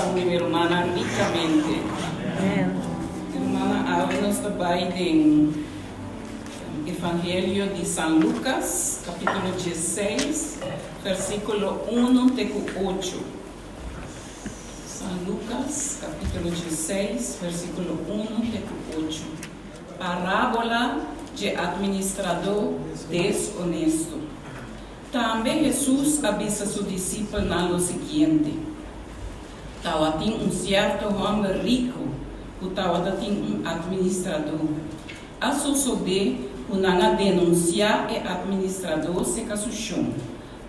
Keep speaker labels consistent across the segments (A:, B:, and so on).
A: kurason di mi rumannan rikamente. Mi rumannan, awe nos ta bai den Evangelio di San Lukas, kapítulo diesseis, versíkulo unu te ku ocho. San Lukas, kapítulo diesseis, versíkulo unu te ku ocho. Parábola dje administradó deshonesto. Tambe Hesus a bisa su disipelnan lo siguiente, Tawatin un sierto hòmber riku ku tawata tin un atministradó. A sosodé ku nan a denunsiá e atministradó seka su shon,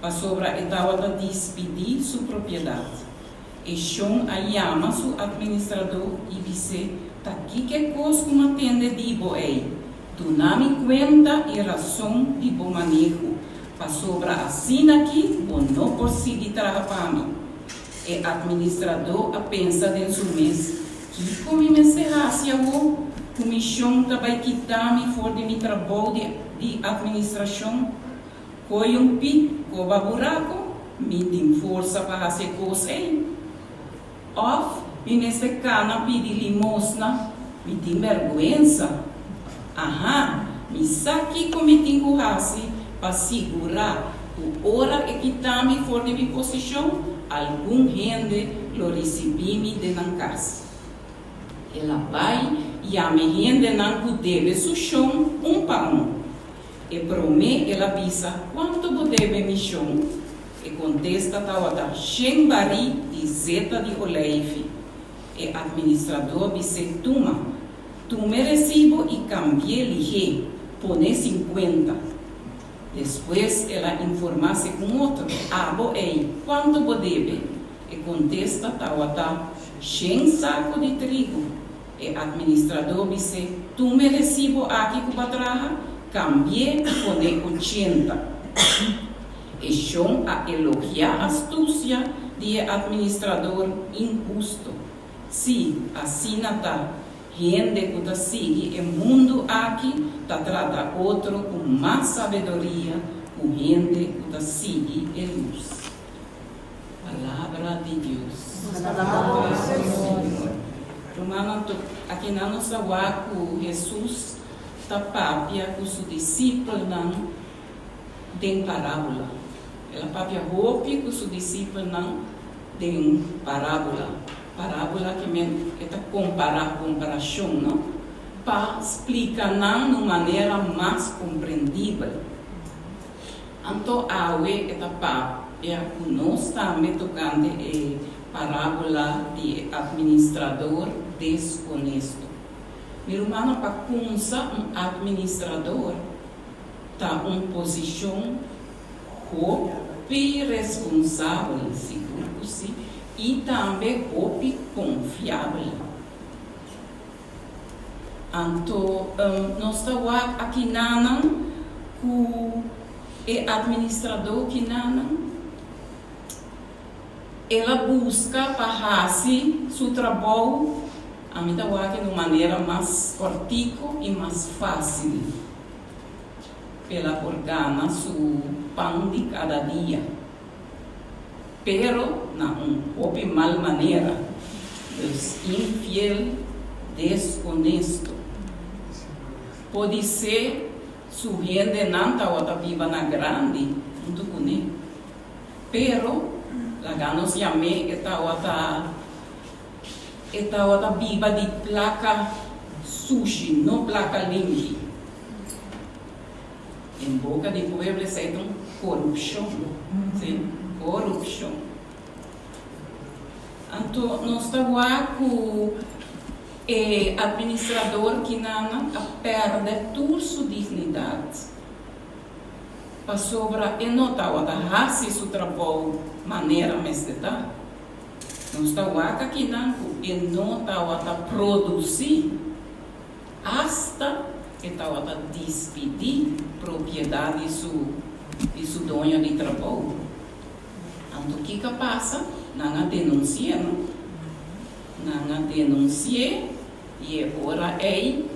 A: pasobra e tawata dispidí su propiedat. E shon a yama su atministradó i bis'é, Ta kiko kos ku m'a tende di bo ei? Duna mi kuenta i rason di bo maneho, pasobra asin'aki bo no por sigui traha pa mi. E atministradó a pensa den su mes, Kiko mi mester hasi awor ku mi shon ta bai kita mi for di mi trabou di di atministrashon? Koi un pik koba buraku, mi tin forsa pa hasi e kos ei. Òf mi mester kana pidi limosna? Mi tin bèrgwensa. Aha, mi sa kiko mi tin ku hasi pa sigurá ku ora e kita mi for di mi posishon, algun hende lo risibí mi den nan kas. El a bai yama e hendenan ku debe su shon un pa un. E promé el a bisa, Kuantu bo debe mi shon? E kontesta tabata, Shen barí di zeta di oleifi. E atministradó a bis'é, Tuma, tuma e resibo i kambi'é lihé, pon'é sinkuenta. Despues el a informá segun otro, Abo ei, kuantu bo debe? E kontesta tabata, Shen saku di trigo. E atministradó bis'é, Tuma e resibo aki ku bo a traha, kambi'é i pon'é ochenta. E shon a elogiá astusia di e atministrador inhusto. Sí, asina ta, hende ku ta sigui e mundu aki ta trata otro ku mas sabedoria ku hende ku ta sigui e lus. Palabra di Dios.
B: Alabá Señor.
A: Rumannan, akinan nos a wak ku Hesus ta papia ku su disipelnan den parábola. El a papia hopi ku su disipelnan den parábola. Parábola ke men e ta kompará, komparashon, no? Pa splika nan na un manera mas komprendibel. Anto awe e ta papia ku nos tambe tokante e parábola di e atministrador deshonesto. Mi rumannan, pa kumsa un atministrador ta un posishon hopi responsabel, sigur ku si, i tambe hopi konfiabel. Anto nos ta wak akinanan ku e atministradó kinanan, el a buska pa hasi su trabou, ami ta wak en un manera mas kòrtiku i mas fásil. El a por gana su pan di kada dia, pero na un hopi mal manera, dus infiel, deshonesto. Podisé su hendenan tabata biba na grandi huntu kuné, pero laga nos yam'é e tabata e tabata biba di plaka sushi, no plaka limpi. Den boka di pueblo esei ta un korupshon, si, korupshon. Anto nos ta wak ku e administrador kinanan a pèrdè tur su dignidat pasobra e no tabata hasi su trabou manera mester ta. Nos ta wak akinan ku e no tabata produsí. Asta e tabata dispidí propiedat di su di su doño di trabou. Anto kiko a pasa? Nan a denunsi'é, no? Nan a denunsi'é i e ora ei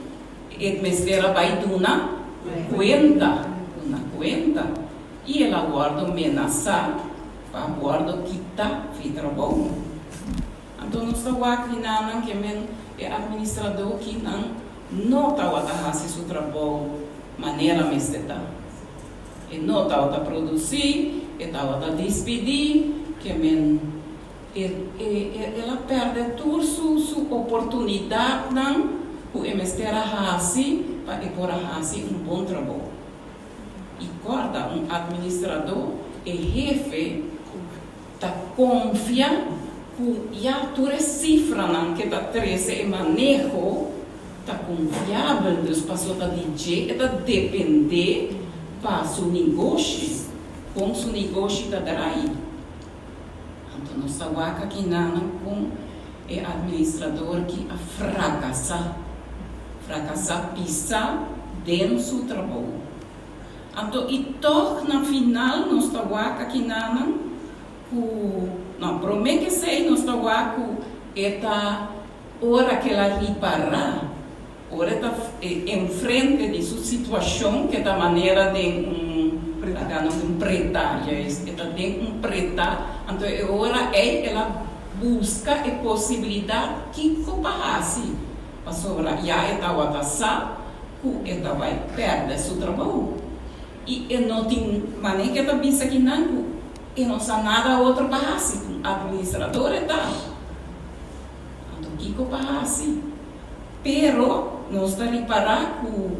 A: e mester a bai duna kuenta, duna kuenta, i el a wòrdu menasá pa wòrdu kitá fi trabou. Anto nos ta wak hinanan ke men e administradó kinan no tawata hasi su trabou manera mester ta. E no tawata produsí, e tawata dispidí, ke men e e el a pèrdè tur su su oportunidatnan ku e mester a hasi pa e por a hasi un bon trabou. I kòrda un administradó, e hefe, ta konfia ku ya tur e sifranan ke ta trese e maneho ta konfiabel, dus paso ta di dje e ta dependé pa su negoshi, kon su negoshi ta drai. Anto nos ta wak aki nan kon e administrador ki a frakasá, frakasá pisá den su trabou. Anto i tòg na final nos ta wak aki nan ku, no, promé ke esei nos ta wak ku e ta ora ku el a ripará, ora e ta enfrente di su situashon ke ta manera den un, laga nos un pretá, juist, e ta den un pretá, anto e ora ei el a buska e posibilidat kiko pa hasi, pasobra ya e tawata sa ku e ta bai pèrdè su trabou. I e no tin manera ku e ta bisa kinan ku e no sa nada otro pa hasi, un administrador e ta. Anto kiko pa hasi? Pero nos ta ripará ku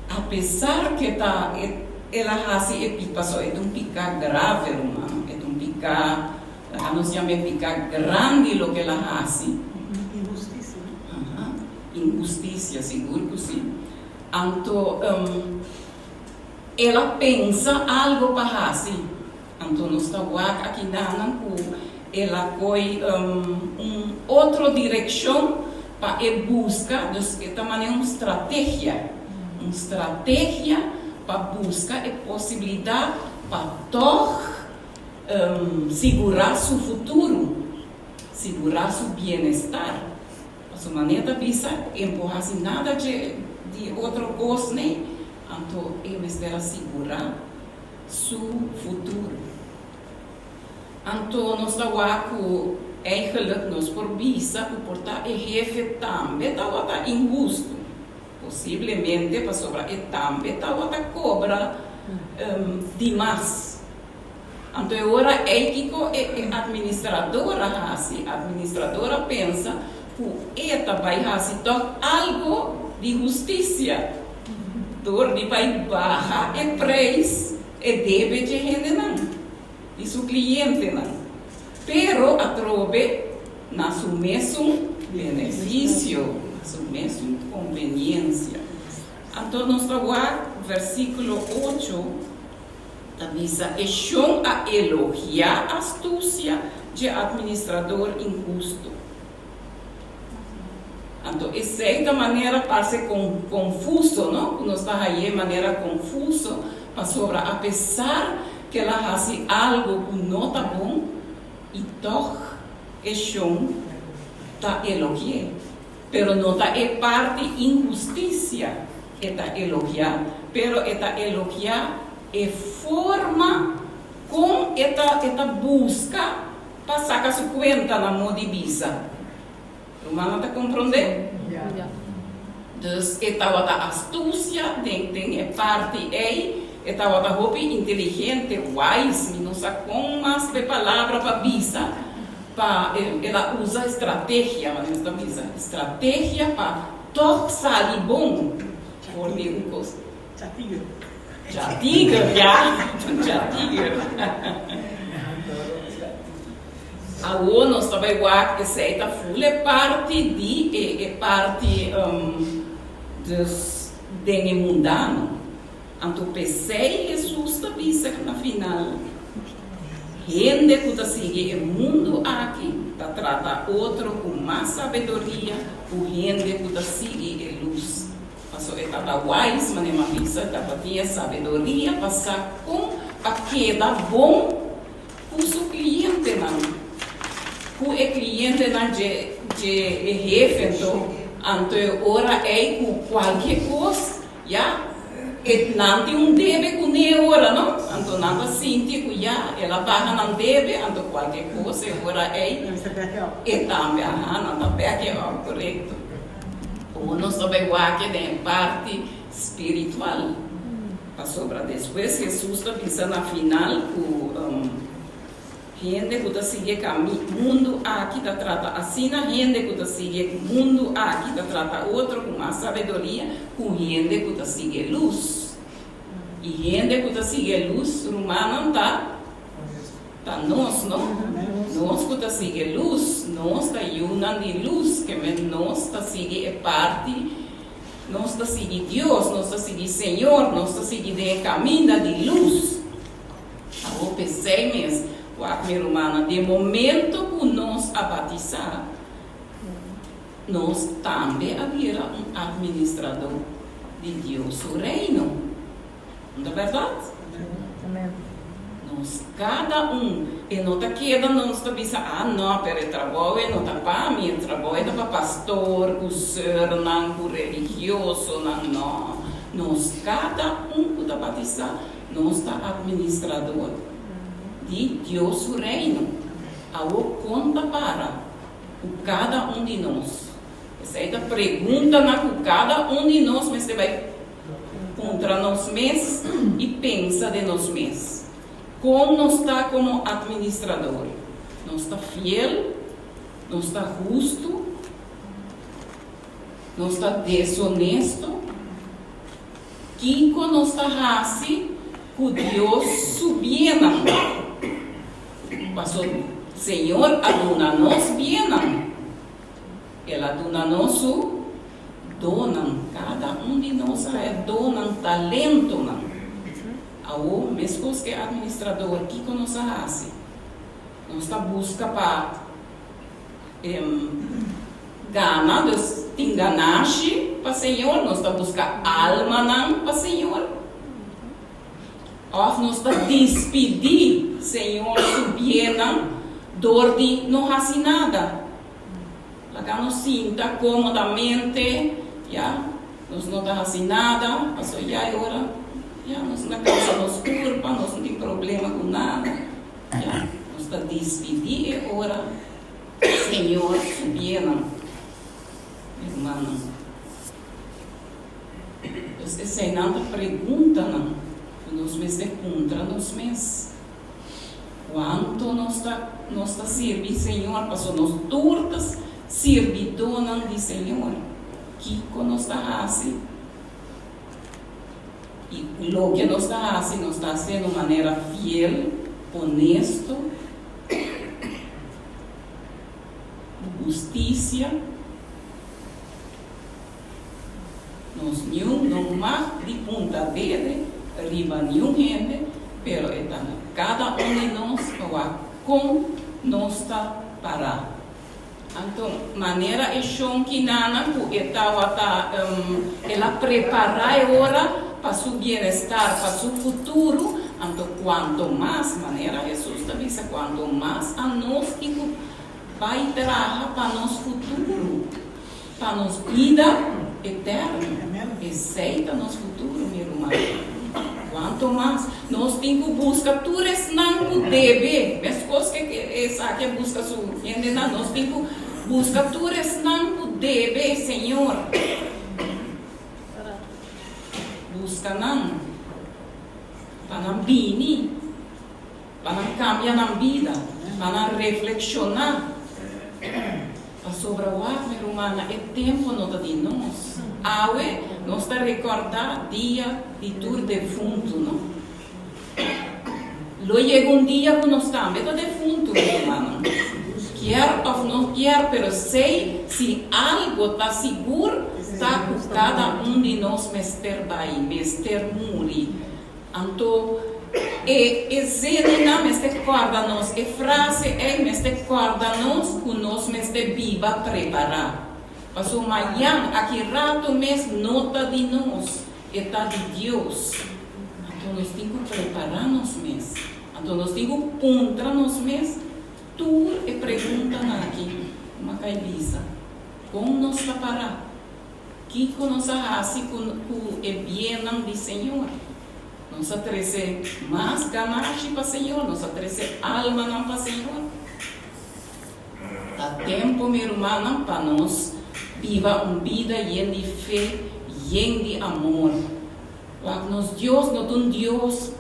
A: apesar ku e ta el a hasi e pik pasobra e ta un piká grave ruman, e ta un piká laga nos yama e piká grandi loke el a hasi.
C: Inhustisia.
A: Aha. Inhustisia, sigur ku si. Anto el a pensa algo pa hasi. Anto nos ta wak akidanan ku el a koi un otro direkshon pa e buska, dus e ta manera un strategia, un strategia pa buska e posibilidat pa tòg sigurá su futuro, sigurá su bienestar. Pasobra manera ta bisa, e por hasi nada dje di otro kos nei, anto e mester a sigurá su futuro. Anto nos ta wak ku eigenlijk nos por bisa ku por ta e hefe tambe tabata inhustu, posiblemente pasobra e tambe tabata kobra dimas. Anto e ora ei kiko e administrador a hasi? Administrador a pensa ku e ta bai hasi tòg algu di hustisia dor di bai baha e preis e debe dje hendenan, di su klientenan. Pero atrobe na su mesun benefisio, na su mesun konveniensia. Anto nos ta wak versíkulo ocho. Ta bisa e shon a elogiá astusia dje administrador inhustu. Anto esei ta manera parse konfuso, no? Ku nos ta hañ'é manera konfuso pasobra apesar ku el a hasi algu ku no ta bon i tòg e shon ta elogi'é. Pero no ta e parti inhustisia e ta elogiá, pero e ta elogiá e forma kon e ta e ta buska pa saka su kuenta na mo di bisa. Rumannan ta komprondé? Dus e tabata astusia den den e parti ei, e tabata hopi inteligente, wise, mi no sa kon mas p'e palabra pa bisa, Pa el a usa estrategia, manera nos ta bisa, estrategia pa tòg sali bon for di un kos.
C: Chatiger.
A: Chatiger, ya, chatiger. Awor nos ta bai wak esei ta ful e parti di e e parti dus den e mundano. Anto p'esei Hesus ta bisa na final, Hende ku ta sigui e mundu aki ta trata otro ku mas sabiduria ku hende ku ta sigui e lus. Pasobra e tabata wise, manera mi a bisa, e tabatin e sabiduria pa sa kon pa keda bon ku su klientenan, ku e klientenan dje dje e hefe. Anto, anto e ora ei ku kualke kos, ya. E nan tin un debe kuné ora, no? Anto nan ta sinti ku ya el a paga nan debe, anto kualke kos e ora ei e tambe, aha, nan ta bek e op, korekto. Owo nos ta bai wak den e parti spiritual, pasobra despues Hesus ta bisa na final ku. Hende ku ta sigui e kami mundu aki ta trata asina hende ku ta sigui e mundu aki ta trata otro ku mas sabedoria ku hende ku ta sigui e lus. I hende ku ta sigui e lus, rumannan, ta ta nos, no? Nos ku ta sigui e lus, nos ta yunan di lus, ke men nos ta sigui e parti, nos ta sigui Dios, nos ta sigui Señor, nos ta sigui den e kaminda di lus. Awor p'esei mes, wak mi rumannan, den momento ku nos a batisá, nos tambe a bira un atministradó di Dios su Reino. No ta bèrdat? Nos kada un, e no ta keda nos ta bisa, Ah, no, pero e trabou ei no ta pa mi, e trabou ei ta pa pastor ku sùrnan ku religiosonan. No, nos kada un ku ta batisá, Nos ta administrador di Dios su Reino. Awor kon ta para ku kada un di nos? Esei ta preguntanan ku kada un di nos mester bai puntra nos mes i pensa den nos mes. Kon nos ta komo administrador? Nos ta fiel? Nos ta hustu? Nos ta desonesto? Kiko nos ta hasi ku Dios su biennan? Paso Señor a duna nos biennan. El a duna nos su donnan. Kada un di nos a haya donnan, talentonan. Awor, meskos ku e administrador, kiko nos a hasi? Nos ta buska pa Gana, dus tin ganashi pa Señor, nos ta buska almanan pa Señor, òf nos ta dispidí Señor su biennan dor di no hasi nada. Laga nos sinta kómodamente, ya, nos no ta hasi nada, pasobra ya e ora, ya, nos no ta kansa nos kurpa, nos no tin problema ku nada, ya, nos ta dispidí e ora. Señor su biennan, mi rumannan. Pues eseinan ta preguntanan ku nos mester puntra nos mes. Kuantu nos ta nos ta sirbi Señor? Pasobra nos tur ta sirbidónan di Señor. Kiko nos ta hasi? I loke nos ta hasi, nos ta hasié di un manera fiel, honesto? Hustisia, Nos niun no mag di punta dede riba niun hende, pero e ta na kada un di nos pa wak kon nos ta pará. Anto, manera e shon kinana ku e tawata el a prepará e ora pa su bienestar, pa su futuro, anto kuanto mas, manera Hesus ta bisa, kuanto mas anos tin ku bai traha pa nos futuro, pa nos bida eterno. Esei ta nos futuro, mi ruman. Kuanto mas nos tin ku buska tur esnan ku debe, meskos ke esaki a buska su hendenan, nos tin ku buska tur esnan ku debe Señor. Buska nan pa nan bini, pa nan kambia nan bida, pa nan reflekshoná. Pasobra wak, mi rumannan, e tempu no ta di nos. Awe nos ta rekòrdá dia di tur defuntu, no? Lo yega un dia ku nos tambe ta defuntu, mi rumannan. Kier òf no kier, pero sei si algo ta sigur ta ku kada un di nos mester bai, mester muri. Anto e e zeninan mester kòrda nos, e frase ei mester kòrda nos ku nos mester biba prepará. Pasobra mañan, aki rato mes no ta di nos, e ta di Dios. Anto nos tin ku prepará nos mes. Anto nos tin ku puntra nos mes tur e preguntanan aki, Kuma kai bisa, Kon nos ta pará? Kiko nos a hasi ku ku e biennan di Señor? Nos a trese mas ganashi pa Señor? Nos a trese almanan pa Señor? Ta tempu, mi rumannan, pa nos biba un bida yen di fe, yen di amor. Wak, nos Dios no ta un Dios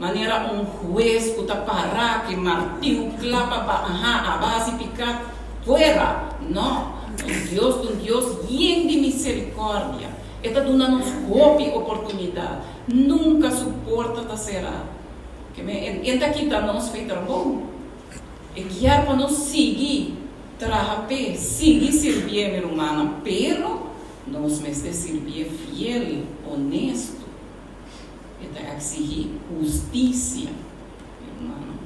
A: manera un hues ku ta pará ke martiu kla pa ba, aha, a ba hasi piká, fuera! No, nos Dios ta un Dios yen di miserikòrdia. E ta duna nos hopi oportunidat. Nunka su porta ta será. Ke men, e ta kita nos fe trabou. E kier pa nos sigui traha p'e, sigui sirbié, mi rumannan, pero nos mester sirbié fiel, honesto. E ta eksigí hustisia, mi rumannan.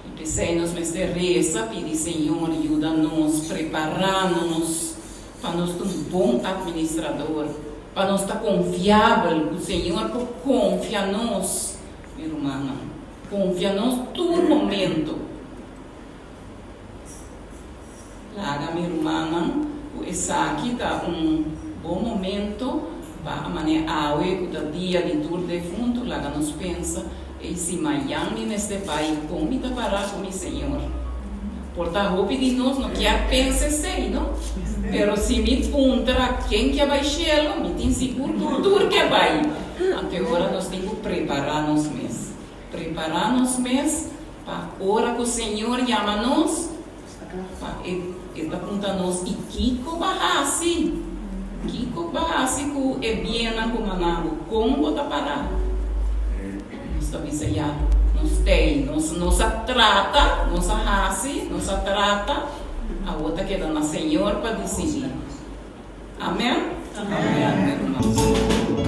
A: I p'esei nos mester resa pidi Señor yuda nos prepará nos pa nos ta un bon administrador, pa nos ta konfiabel, ku Señor por konfia nos, mi rumannan. Konfia nos tur momento. Laga mi rumannan ku esaki ta un bon momento pa a manera awe ku ta dia di tur defuntu laga nos pensa, Ey si mayan mi mester bai kon mi ta para ku mi Señor? Por ta hopi di nos no kier pensa esey no, pero si mi puntra ken ke a bai shelo mi tin sigur ku tur ke a bai. Anto e ora nos tin ku prepara nos mes. Prepará nos mes pa ora ku Señor yama nos, pa E E ta punta nos, I kiko bo a hasi? Kiko bo a hasi ku e biennan ku manda bo? Kon bo ta pará? Nos ta bisa, Ya, nos t'ei. Nos nos a trata, nos a hasi, nos a trata, awor ta keda na Señor pa disidí. Amèn? Amèn.